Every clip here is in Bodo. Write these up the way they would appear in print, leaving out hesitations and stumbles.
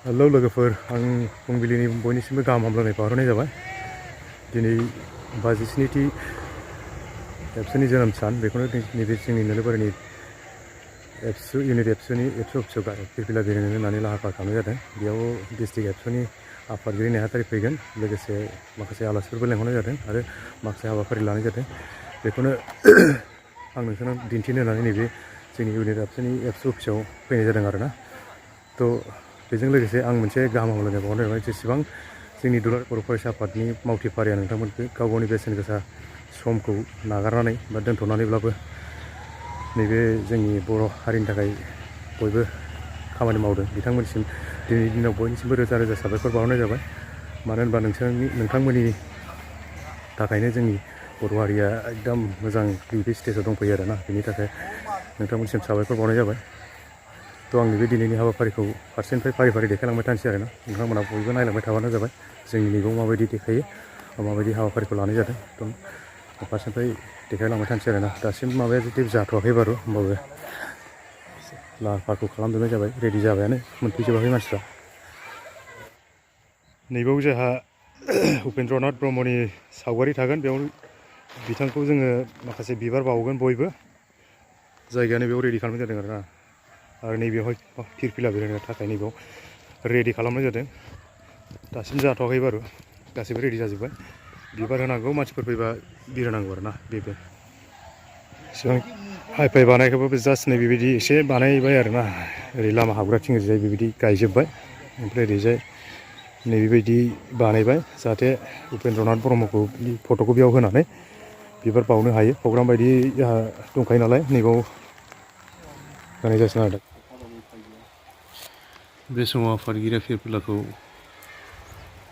हेलौ लोगोफोर आं फुंबिलिनि बयनिसिमबो गाहाम हामलायनाय बावहरनाय जाबाय। दिनै 57थि एबसुनि जोनोम सान बेखौनो नैबे जोंनि नलबारिनि एबसु इउनिट एबसुनि एबसु अफिसाव फिरफिला बेरायनो होननानै लाहार फाहार खालामनाय जादों। बेयाव डिस्ट्रिक्ट एबसुनि आफादगिरि नेहाथारि फैगोन, लोगोसे माखासे आलासिफोरबो लेंहरनाय जादों आरो माखासे हाबाफारि लानाय जादों। बेखौनो आं नोंथांनो दिन्थिनो होननानै नैबे जोंनि इउनिट एबसुनि एबसु अफिसाव फैनाय जादों आरोना। थ' बेजों लोगोसे आं मोनसे गाहाम हामलायनाय बावहरनाय जाबाय, जेसेबां जोंनि दुलाराय बर' फरायसा आफादनि मावथिफारिया नोंथांमोनखौ गाव गावनि बेसेन गोसा समखौ नागारनानै बा दोनथ'नानैब्लाबो नैबे जोंनि बर' हारिनि थाखाय बयबो खामानि मावदों। बिथांमोनसिम दिनैनि दिनाव बयनिसिमबो रोजा रोजा साबायखर बावहरनाय जाबाय। मानो होनबा नोंथांमोननि थाखायनो जोंनि बर' हारिया एकदम मोजां बे स्टेजाव दंफैयो आरोना। बेनि थाखाय नोंथांमोनसिम साबायखर बावनाय जाबाय। थ' आंनि बे दिनैनि हाबाफारिखौ फारसेनिफ्राय फारि फारि देखायलांबाय थानोसै आरोना। नोंथांमोना बयबो नायलांबाय थाबानो जाबाय जोंनि नैबेयाव माबायदि देखायो, माबायदि हाबाफारिखौ लानाय जादों। थ' फारसेनिफ्राय देखायलांबाय थानोसै आरोना। दासिम माबाया जुदि जाथ'वाखै बारु, होमबाबो लाहार फाहारखौ खालामजोबनाय जाबाय, रेडि जाबायानो, मोनफैजोबाखै मानसिफ्रा। नैबाव जोंहा उपेन्द्रनाथ ब्रह्मनि सावगारि थागोन। बेयाव बिथांखौ जोङो माखासे बिबार बावगोन बयबो। जायगायानो बेयाव रेडि खालामनाय जादों आरोना। आरो नैबेयावहाय फिरफिला बेरायनो थाखाय नैबेयाव रेडि खालामनाय जादों। दासिम जाथ'वाखै बारु, गासैबो रेडि जाजोब्बाय। बिबार होनांगौ, मानसिफोर फैबा बिरहोनांगौ आरोना। बेबो एसेबां हाइ फाइ बानायखौबो जास्ट नै बेबायदि एसे बानायबाय आरोना। ओरै लामा हाबग्राथिं ओरैजाय बेबायदि गायजोब्बाय। ओमफ्राय ओरैजाय नैबेबायदि बानायबाय जाहाथे उपेन्द्रनाथ ब्रह्मखौ फट'खौ बेयाव होनानै बिबार बावनो हायो। प्रग्राम बायदि जोंहा दंखायो नालाय, नैबाव होनाय जासिगोन आरो। बे समाव आफादगिरिया फिरफिलाखौ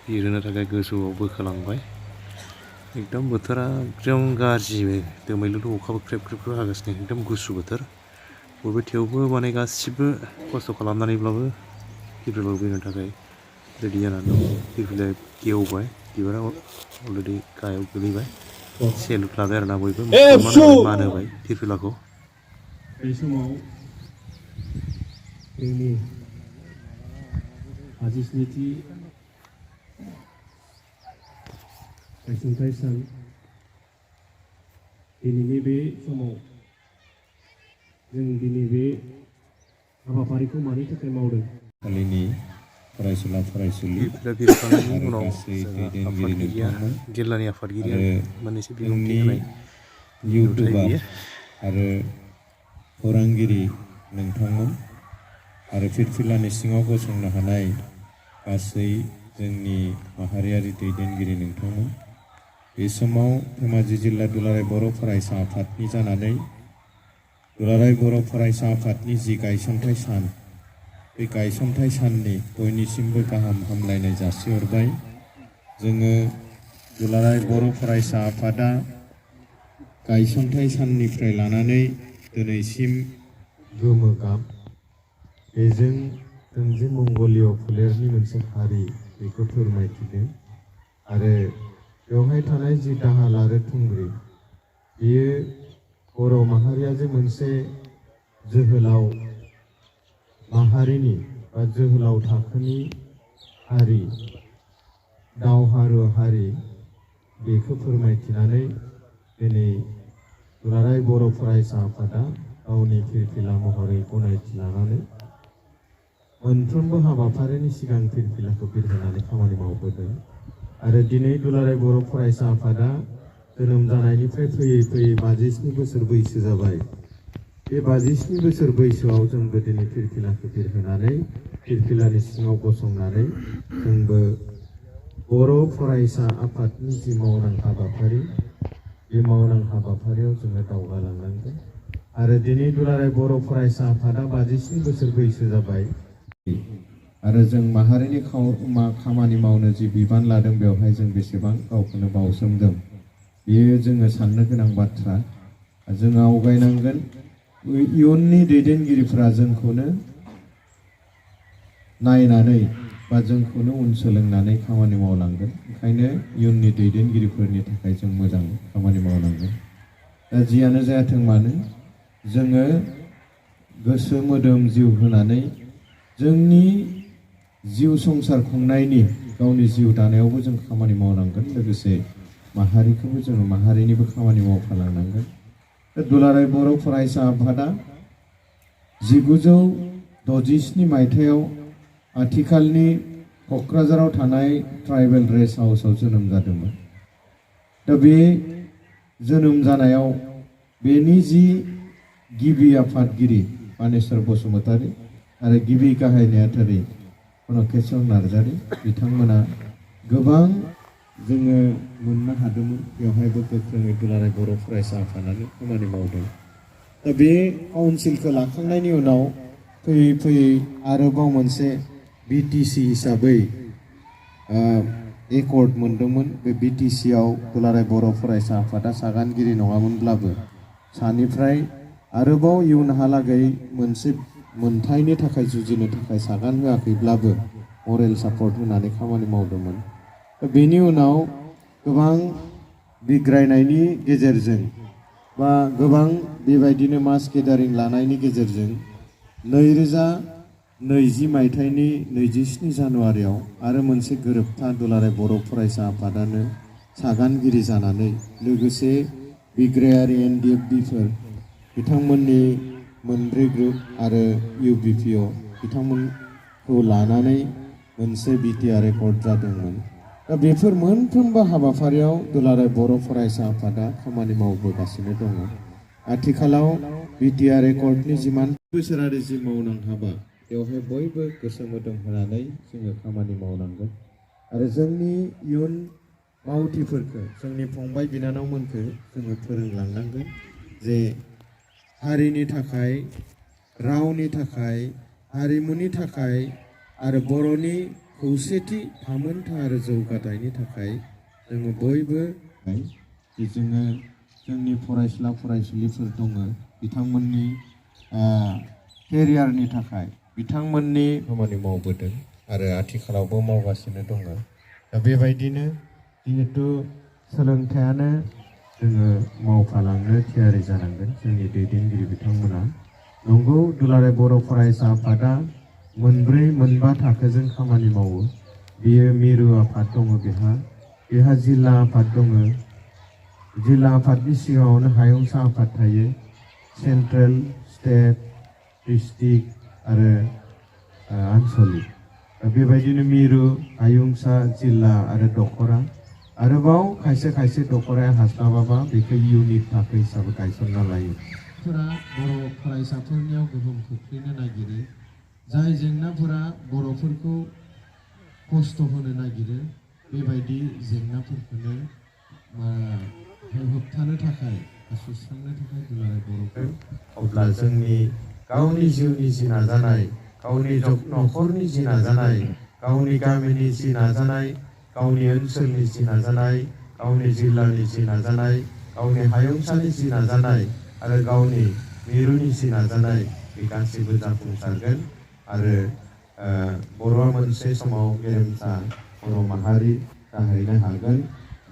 बिरहोनो थाखाय गोजौआव बोखोलांबाय। एकदम बोथोरा एकदम गाज्रि, दोमैलु अखाबो ख्रेब ख्रेब हागासिनो, एकदम गुसु बोथोर। बयबो थेवबो माने गासिबो खस्थ' खालामनानैब्लाबो फिरफिलाखौ बिरहोनो थाखाय रेडि जानानै दं। फिरफिलाया गेवबाय, बिबारा अलरेडि गाहायाव गोलैबाय। सेलुट लाबाय आरोना बयबो, सनमान होबाय, मान होबाय फिरफिलाखौ। बे समाव जोंनि 57थि गायसनथाय सान, दिनैनि बे समाव जों दिनै बे हाबाफारिखौ मानि थाखाय मावदों? खालिनि फरायसुला फरायसुलि बिरखांनायनि आरो उनाव गासै जोंहा दैदेनगिरि आफादगिरिया, नोंथांमोन जिल्लानि आफादगिरिया आरो मोननैसो बिबुंथि जोंनि होनायनि नुथाय इउटुबार बियो। आरो खौरांगिरि नोंथांमोन आरो फिरफिलानि सिङाव गसंनो हानाय गासै जोंनि माहारियारि दैदेनगिरि नोंथांमोन। बे समाव धेमाजि जिल्ला दुलाराय बर' फरायसा आफादनि जानानै दुलाराय बर' फरायसा आफादनि जि गायसनथाय सान, बे गायसनथाय साननि बयनिसिमबो गाहाम हामलायनाय जासिहरबाय। जोङो दुलाराय बर' फरायसा आफादा गायसनथाय साननिफ्राय लानानै दिनैसिम गोमो गाब, बेजों जोंजे मंगलीय फोलेरनि मोनसे हारि बेखौ फोरमायथिदों। आरो बेवहाय थानाय जि दाहाल आरो थुंग्रि, बेयो बर' माहारिया जे मोनसे जोहोलाव माहारिनि बा जोहोलाव थाखोनि हारि, दावहारु हारि, बेखौ फोरमायथिनानै दिनै दुलाराय बर' फरायसा आफादा गावनि फिरफिला महरै गनायथि लानानै मोनफ्रोमबो हाबाफारिनि सिगां फिरफिलाखौ बिरहोनानै खामानि मावबोदों। आरो दिनै दुलाराय बर' फरायसा आफादा जोनोम जानायनिफ्राय फैयै फैयै 57 बोसोर बैसो जाबाय। बे 57 बोसोर बैसोआव जोंबो दिनै फिरफिलाखौ बिरहोनानै फिरफिलानि सिङाव गसंनानै जोंबो बर' फरायसा आफादनि जि मावनां हाबाफारि, बे मावनां हाबाफारियाव जोङो दावगालांनांगोन। आरो दिनै दुलाराय बर' फरायसा आफादा 57 बोसोर बैसो जाबाय। आरो जों माहारिनि खामानि मावनो जि बिबान लादों, बेवहाय जों बेसेबां गावखौनो बावसोमदों, बेयो जोङो साननो गोनां बाथ्रा। जों आवगायनांगोन। इयुननि दैदेनगिरिफोरा जोंखौनो नायनानै बा जोंखौनो उन सोलोंनानै खामानि मावलांगोन। ओंखायनो इयुननि दैदेनगिरिफोरनि थाखाय जों मोजां खामानि मावनांगोन। दा जियानो जायाथों मानो, जोङो गोसो मोदोम जिउ होनानै जोंनि जिउ संसार खुंनायनि गावनि जिउ दानायावबो जों खामानि मावनांगोन लोगोसे माहारिखौबो जोङो माहारिनिबो खामानि मावफालांनांगोन। दुलाराय बर' फरायसा आफादा 1967 मायथाइयाव आथिखालनि क'क्राझाराव थानाय ट्राइबेल रेस्ट हाउसआव जोनोम जादोंमोन। दा बे जोनोम जानायाव बेनि जि गिबि आफादगिरि बानेश्वर बसुमतारी आरो गिबि गाहाय नेहाथारि कनकेश्वर नार्जारी बिथांमोना गोबां जोङो मोननो हादोंमोन। बेवहायबो गोख्रोङै दुलाराय बर' फरायसा आफादानो खामानि मावदों। दा बे काउन्सिलखौ लाखांनायनि उनाव फैयै फैयै आरोबाव मोनसे बिटिसि हिसाबै एकर्ड मोनदोंमोन। बे बिटिसिआव दुलाराय बर' फरायसा आफादा सागानगिरि नङामोनब्लाबो सानिफ्राय आरोबाव इयुनहालागै मोनसे मोनथायनि थाखाय जुजिनो थाखाय सागान होआखैब्लाबो मरेल सापर्ट होनानै खामानि मावदोंमोन। बेनि उनाव गोबां बिग्रायनायनि गेजेरजों बा गोबां बेबायदिनो मास गेदारिं लानायनि गेजेरजों 2020 मायथाइनि 27 जानुवारियाव आरो मोनसे गोरोबथा दुलाराय बर' फरायसा आफादानो सागानगिरि जानानै लोगोसे बिग्रायारि एनडिएफबिफोर बिथांमोननि मोनब्रै ग्रुप आरो इउबिपिअ बिथांमोनखौ लानानै मोनसे बिटिआर एकर्ड जादोंमोन। दा बेफोर मोनफ्रोमबो हाबाफारियाव दुलाराय बर' फरायसा आफादा खामानि मावबोगासिनो दङ। आथिखालाव बिटिआर एकर्डनि जिमान बोसोरारि जि मावनां हाबा बेवहाय बयबो गोसो मोदोम होनानै जोङो खामानि मावनांगोन आरो जोंनि इयुन मावथिफोरखौ जोंनि फंबाय बिनानावमोनखौ जोङो फोरोंलांनांगोन जे हारिनि थाखाय, रावनि थाखाय, हारिमुनि थाखाय आरो बर'नि खौसेथि, थामोनथा आरो जौगाथायनि थाखाय जोङो बयबो जोङो जोंनि फरायसुला फरायसुलिफोर दङ बिथांमोननि केरियारनि थाखाय बिथांमोननि खामानि मावबोदों आरो आथिखालावबो मावगासिनो दङ। दा बेबायदिनो जिहेतु सोलोंथायानो जोङो मावफालांनो थियारि जानांगोन जोंनि दैदेनगिरि बिथांमोना। नंगौ दुलाराय बर' फरायसा आफादा मोनब्रै मोनबा थाखोजों खामानि मावो। बेयो मिरु आफाद दङ, बेहा जिल्ला आफाद दङ। जिल्ला आफादनि सिगाङावनो हायुंसा आफाद थायो, सेन्ट्रेल, स्टेट, डिस्ट्रिक्ट आरो आनसलिक। बेबायदिनो मिरु, हायुंसा, जिल्ला आरो दखरा। आरोबाव खायसे खायसे दखराया हास्लाबाबा बेखौ इउनिट थाखो हिसाबै गायसनना लायो। बर' फरायसाफोरनियाव गोहोम खोख्लैनो नागिरो, जाय जेंनाफोरा बर'फोरखौ खस्थ' होनो नागिरो बेबायदि जेंनाफोरखौनो होबथानो थाखाय सुस्रांनो थाखाय दुलाराय बर'फोर अब्ला जोंनि गावनि जिउनि जि नाजानाय, गावनि न'खरनि जि नाजानाय, गावनि गामिनि जि नाजानाय, गावनि ओनसोलनि जि नाजानाय, गावनि जिल्लानि जि नाजानाय, गावनि हायुंसानि जि नाजानाय आरो गावनि मिरुनि जि नाजानाय बे गासैबो जाफुंसारगोन आरो बर'आ मोनसे समाव गेरेमसा बर' माहारि जाहैनो हागोन।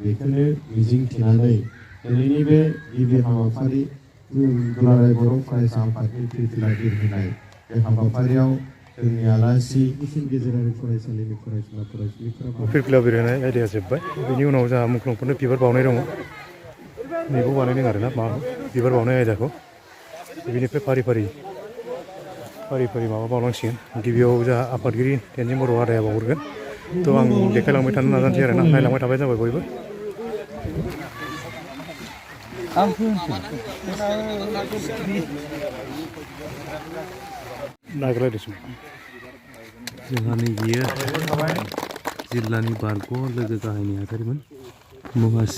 बेखौनो मिजिंथिनानै दिनैनि बे गिबि हाबाफारि दुलाराय बर' फरायसा आफादनि फिरफिला बिरहोनाय बे हाबाफारियाव जोंनि आलासि गेजेरारि फरायसालिनि फरायसुला फरायसुलिफोरा फिरफिला बिरहोनाय आयदाया जोब्बाय। बेनि उनाव जोंहा मुंख्लंफोरनो बिबार बावनाय दङ। नैबो बानायदों आरोना बिबार बावनाय आयदाखौ। बेनिफ्राय फारि फारि माबा बावलांसिगोन। गिबियाव जोंहा आफादगिरि टेनजिं बर' आदाया बावहरगोन। थ' आं देखायलांबाय थानो नाजानोसै आरोना, नायलांबाय थाबाय जाबाय बयबो। नागिरलायदोंसो जोंहा नै बियो जिल्लानि बारग' लोगो गाहाय नेहाथारिमोन मुगास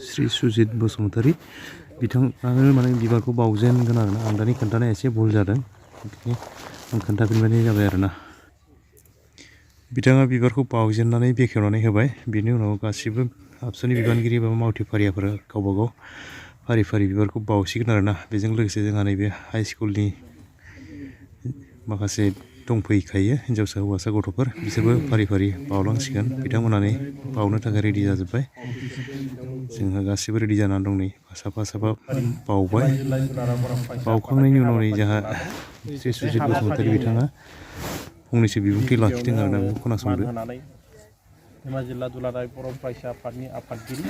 श्री सुजित बसुमतारी। बिथाङानो माने बिबारखौ बावजेनगोन आरोना। आं दानि खोन्थानाया एसे भुल जादों, ओंखायनो आं खोन्थाफिननाय जाबाय आरोना। बिथाङा बिबारखौ बावजेननानै बेखेवनानै होबाय। बेनि उनाव गासिबो आबसुनि बिबानगिरि एबा मावथिफारियाफोरा गावबा गाव फारि फारि बिबारखौ बावसिगोन आरोना। बेजों लोगोसे जोंहा नैबे हाइ स्कुलनि माखासे दंफैखायो हिन्जावसा हौवासा गथ'फोर, बिसोरबो फारि फारि बावलांसिगोन। बिथांमोनानो बावनो थाखाय रेडि जाजोब्बाय। जोंहा गासिबो रेडि जानानै दं। नै साफा बावबाय। बावखांनायनि उनाव नै जोंहा श्री सुजित बसुमतारी बिथाङा फंनैसो बिबुंथि लाखिदों आरोना बेखौ खोनासंदो। धेमाजि जिल्ला दुलाराय बर' फरायसा आफादनि आफादगिरि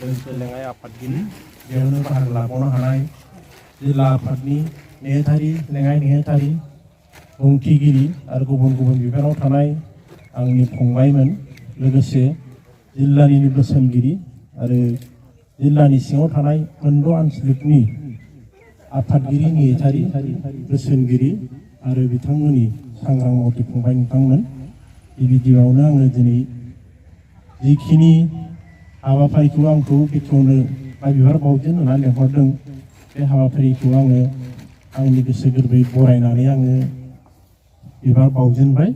लोगोसे लेङाइ आफादगिरि बेयावनो बाहागो लाबावनो हानाय जिल्ला आफादनि नेहाथारि लेङाइ नेहाथारि बुंथिगिरि आरो गुबुन गुबुन बिफानाव थानाय आंनि फंबायमोन लोगोसे जिल्लानि बोसोनगिरि आरो जिल्लानि सिङाव थानाय मोनद' आनसलिकनि आफादगिरि नेहाथारि बोसोनगिरि आरो बिथांमोननि सांग्रां मावथि फंबाय नोंथांमोन गिबि गिबियावनो आङो दिनै जिखिनि हाबाफारिखौ आंखौ बेखेवनो बा बिबार बावजेन होनना लेंहरदों बे हाबाफारिखौ आङो आंनि गोसो गोरबोयै बरायनानै आङो बिबार बावजेनबाय।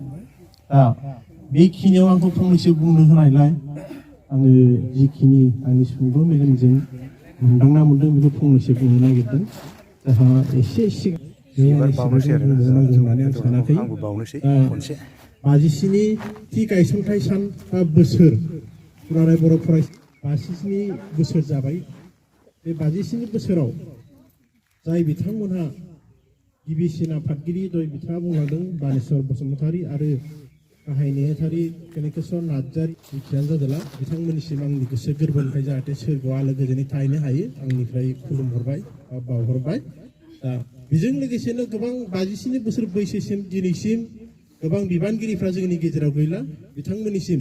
दा बेखिनियाव आंखौ फंनैसो बुंनो होनायलाय आङो जिखिनि आंनि सुंद' मेलेमजों मोनदांना मोनदों बेखौ फंनैसो बुंनो नागिरदों। जाहा एसे सिगां बिबार बावनोसै आरोना होननानै आं सानाखै। आंबो बावनोसै खनसे 57 थि गायसनथाय सान बा बोसोर दुलाराय बर' फरायसा 57 बोसोर जाबाय। बे 57 बोसोराव जाय बिथांमोनहा गिबिसिन आफादगिरि दय बिथाङा बुंलांदों बानेश्वर बसुमतारी आरो गाहाय नेहाथारि कनिकेश्वर नार्जारी जिखियानो जादोंला बिथांमोननिसिम आंनि गोसो गोरबोनिफ्राय जाहाथे सोरगोआव आलो गोजोनै थाहैनो हायो आंनिफ्राय खुलुमहरबाय बा बावहरबाय। दा बेजों लोगोसेनो गोबां 57 बोसोर बैसोसिम दिनैसिम गोबां बिबानगिरिफ्रा जोंनि गेजेराव गैला बिथांमोननिसिम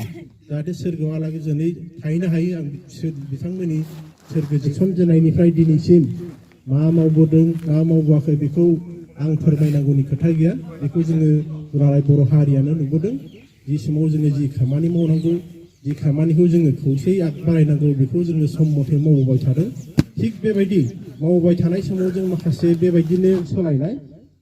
जाहाथे सोरगोआव आलो गोजोनै थाहैनो हायो आं बिथांमोननि सोरगो जोननायनिफ्राय दिनैसिम मा मावबोदों मा मावबोआखै बेखौ आं फोरमायनांगौनि खोथा गैया। बेखौ जोङो दुलाराय बर' हारियानो नुबोदों। जि समाव जोङो जि खामानि मावनांगौ जि खामानिखौ जोङो खौसेयै आग बारायनांगौ बेखौ जोङो सम मथे मावबोबाय थादों। थिग बेबायदि मावबाय थानाय समाव जों माखासे बेबायदिनो सोलायनाय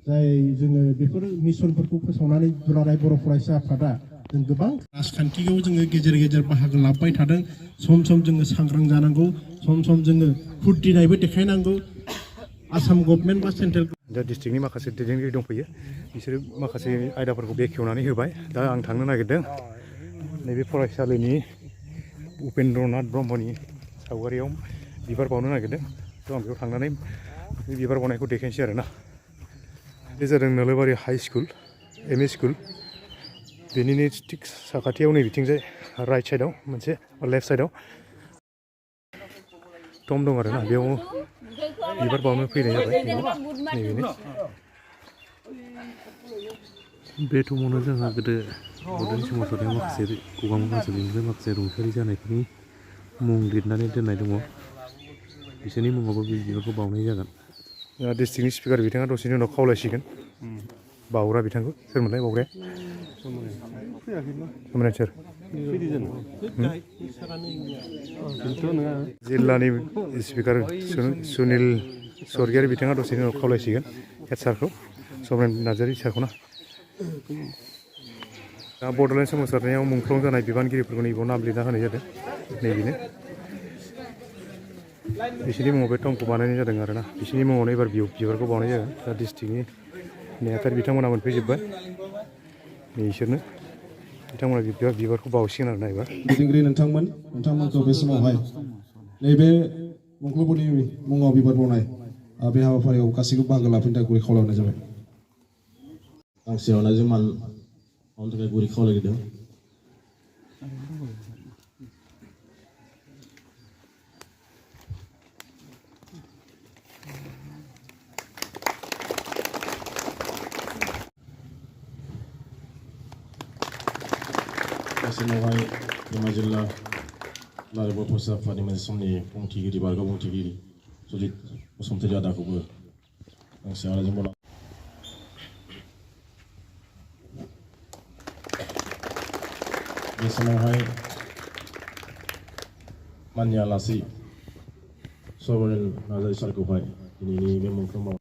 जाय जोङो बेफोर मिसनफोरखौ फोसावनानै दुलाराय बर' फरायसा आफादा जों गोबां राजखान्थियाव जोङो गेजेर गेजेर बाहागो लाबाय थादों। सम सम जोङो सांग्रां जानांगौ, सम सम जोङो फुर्तिनायबो देखायनांगौ। आसाम गभर्नमेन्ट बा सेन्ट्रेल दा डिस्ट्रिक्टनि माखासे दैदेनगिरि दंफैयो बिसोरो माखासे आयदाफोरखौ बेखेवनानै होबाय। दा आं थांनो नागिरदों नैबे फरायसालिनि उपेन्द्रनाथ ब्रह्मनि सावगारियाव बिबार बावनो नागिरदों। थ' आं बेयाव थांनानै बे बिबार बावनायखौ देखायनोसै आरोना। बे जादों नालबारि हाइ स्कुल एम.इ. स्कुल। बेनिनो थिक साखाथियाव नै बिथिंजाय राइट साइडआव मोनसे लेफ्ट साइडआव टम दं आरोना बेयाव बिबार बावनो फैनाय जाबाय। नैबेनो बे टमावनो जोंहा गोदो बड'लेण्ड सोमावसारनायाव माखासे गगामुख ओनसोलनिफ्राय माखासे रुंसारि जानायफोरनि मुं लिरनानै दोननाय दङ। बिसोरनि मुङावबो बे बिबारखौ बावनाय जागोन। डिस्ट्रिक्टनि स्पिकार बिथाङा दसेनि उनाव खावलायसिगोन बावग्रा बिथांखौ। सोरमोनलाय बावग्राया? सोमोन सोर? जिल्लानि स्पिकार सुनिल स्वर्गियारि बिथाङा दसेनि उनाव खावलायसिगोन हेड सारखौ, समरेन नार्जारी सारखौना। दा बड'लेण्ड सोमावसारनायाव मुंख्लं जानाय बिबानगिरिफोरखौ नैबाव नाम लिरना होनाय जादों। नैबेनो बिसोरनि मुङाव बे टमखौ बानायनाय जादों आरोना। बिसोरनि मुङावनो एबार बिबारखौ बावनाय जागोन। दा डिस्ट्रिक्टनि नेहाथारि बिथांमोना मोनफैजोब्बाय। बिसोरनो बिथांमोना बिबारखौ बावसिगोन आरोना एबार। दैदेनगिरि नोंथांमोनखौ बे समावहाय नैबे मुंख्लंफोरनि मुङाव बिबार बावनाय बे हाबाफारियाव गासैखौबो बाहागो लाफैनो थाखाय गुरै खावलायनाय जाबाय। गांसेयावनो जों मावनो थाखाय गुरै खावलायदों। समावहाय धेमाजि जिल्ला दुलाराय बर' फरायसा आफादनि मोनसे समनि बुंथिगिरि बारगा बुंथिगिरि सुजित बसुमतारी आदाखौबो गांसे आलाजों बावना बे समावहाय माननि आलासि समरेन नार्जारी सारखौहाय दिनैनि बे मुंख्लं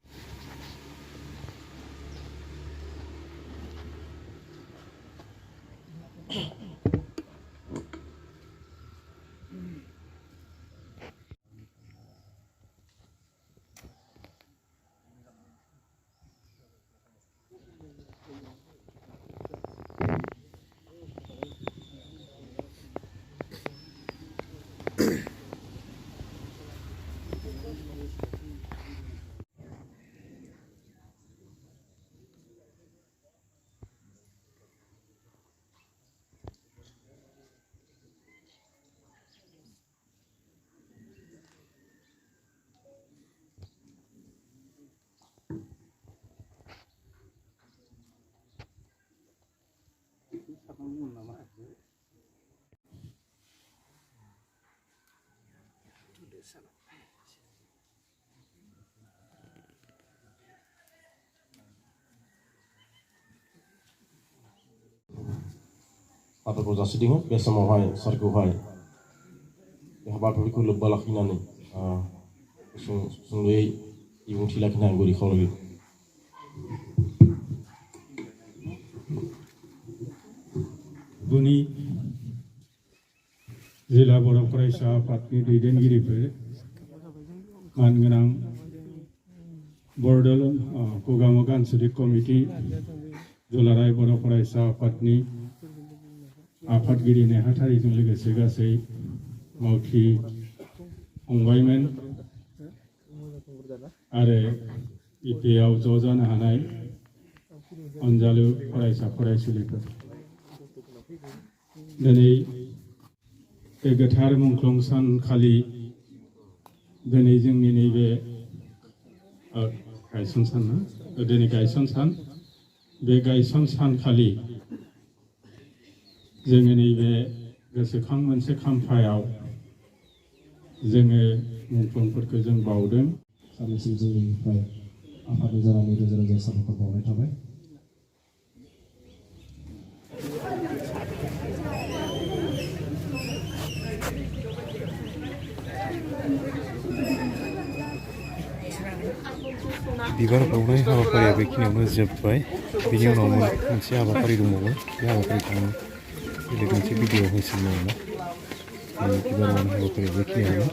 Atau जासिदों बे समावहाय सारखौहाय बे हाबाफारिखौ लोब्बा लाखिनानै सुंद'यै बिबुंथि लाखिनो आं गुरै खावलायो। बुनि जिल्ला बर' फरायसा आफादनि दैदेनगिरिफोर, मानगोनां बरदल गगामुख आनसलिक कमिटि, दुलाराय बर' फरायसा आफादनि आफादगिरि नेहाथारिजों लोगोसे गासै मावथि फंबायमोन आरो इपिआव ज' जानो हानाय अनजालु फरायसा फरायसुलिफोर, दिनै बे गोथार मुंख्लं सानखालि दिनै जोंनि नैबे गायसन सान ना दिनै गायसन सान, बे गायसन सानखालि जोङो नैबे गोसोखां मोनसे खाम्फायाव जोङो मुंख्लंफोरखौ जों बाउदों। सानैसो जोंनिफ्राय आफादनि जानानै रोजा रोजा साबायखर बावनाय थाबाय। बिबार बावनाय हाबाफारिया बेखिनियावनो जोब्बाय। बेनि उनाव मोनसे हाबाफारि दंबावो। बे हाबाफारिखौ आं बेलेग मोनसे भिडिअ होसिगोन आरोना। बिबार बावनाय हाबाफारिया बेखिनियावनो।